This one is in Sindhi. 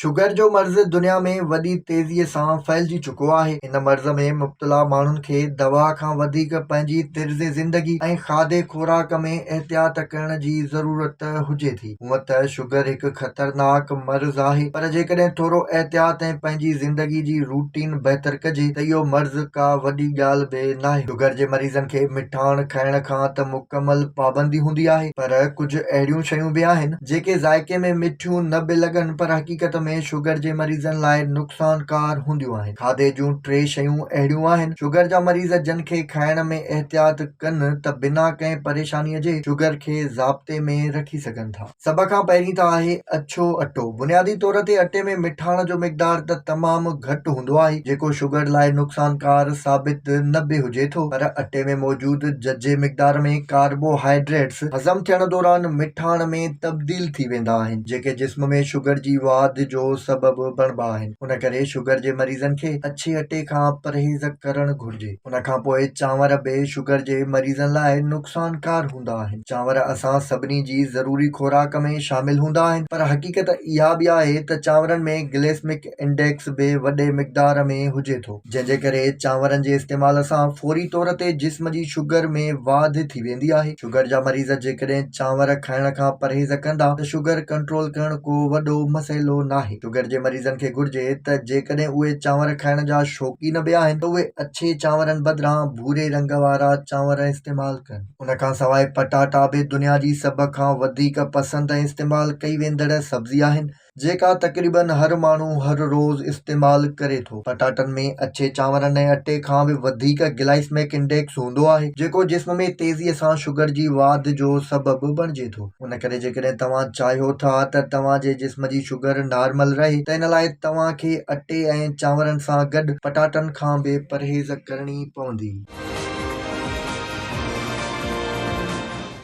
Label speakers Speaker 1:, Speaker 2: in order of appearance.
Speaker 1: شگر جو مرض دنيا ۾ وڏي تيزيء سان ڦهلجي چڪو آهي. هن مرض ۾ مبتلا ماڻهن کي دوا کان وڌيڪ پنهنجي طرز زندگي ۽ کاڌي خوراڪ ۾ احتياط ڪرڻ جي ضرورت هجي ٿي. هونء ته شگر هڪ خطرناڪ مرض آهي پر جيڪڏهن ٿورو احتياط ۽ پنهنجي زندگي جي روٽين بهتر ڪجي ته اهو مرض ڪا وڏي ڳالهه به ناهي. شگر جي مريضن کي مٺاڻ کائڻ کان ته مڪمل پابندي هوندي آهي پر ڪجهه اهڙيون شيون به آهن جيڪي ذائقي ۾ مٺيون نه به لڳن پر حقيقت ۾ شگر جي مريضن لاء نقصانڪار هونديون آهن. کاڌي جون ٽي شيون اهڙيون آهن شگر جا مريض جن کي کائڻ ۾ احتياط ڪن ته بنا ڪنهن پريشاني جي شگر کي ضابطي ۾ رکي سگهن ٿا. سڀ کان پهرين ته آهي اڇو اٽو. بنيادي طور تي اٽي ۾ مٺاڻ جو مقدار ته تمام گهٽ هوندو آهي جيڪو شگر لاء نقصانڪار ثابت نه به هجي ٿو پر اٽي ۾ موجود ججهي مقدار ۾ ڪاربوهائيڊريٽس هضم ٿيڻ دوران مٺاڻ ۾ تبديل ٿي ويندا آهن، جيڪي جسم ۾ شگر جي واڌ جو سبب بڻبا آهن. ان ڪري شگر جي مريضن کي اڇي اٽي کان پرهيز ڪرڻ گهرجي. ان کان پوء چانور به شگر جي مريضن لاء نقصانڪار هوندا آهن. چانور اسان سڀني جي ضروري خوراڪ ۾ شامل هوندا آهن، پر حقيقت اها به آهي ته چانورن ۾ گليسمڪ انڊيڪس به وڏي مقدار ۾ هجي ٿو. جنهن جي ڪري چانورن جي استعمال سان فوري طور تي جسم جي شگر ۾ واڌ ٿي ويندي آهي. شگر جا مريض جيڪڏهن چانور کائڻ کان پرهيز ڪندا ته شگر ڪنٽرول ڪرڻ ڪو وڏو مسئلو ناهي. شگر جي مريضن کي گهرجي ته جيڪڏهن اهي چانور کائڻ جا شوقين به آهن ته اهي اڇي چانورن بدران ڀوري رنگ وارا چانور استعمال ڪن. ان کان سواء پٽاٽا به دنيا جي سڀ کان وڌيڪ پسند ۽ استعمال ڪئي ويندڙ سبزي آهن. جيڪا تقريبن هر ماڻهو هر روز استعمال ڪري ٿو. پٽاٽن ۾ اڇي چانورن ۽ اٽي کان به وڌيڪ گلائسمڪ انڊيڪس هوندو آهي، جيڪو جسم ۾ تيزيء سان شگر جي واڌ جو سبب بڻجي ٿو. ان ڪري جيڪڏهن توهان چاهيو ٿا ته توهان جي جسم جي شگر نارمل رهي ته ان لاء توهان کي اٽي ۽ چانورن سان گڏ پٽاٽن کان به پرهيز ڪرڻي پوندي.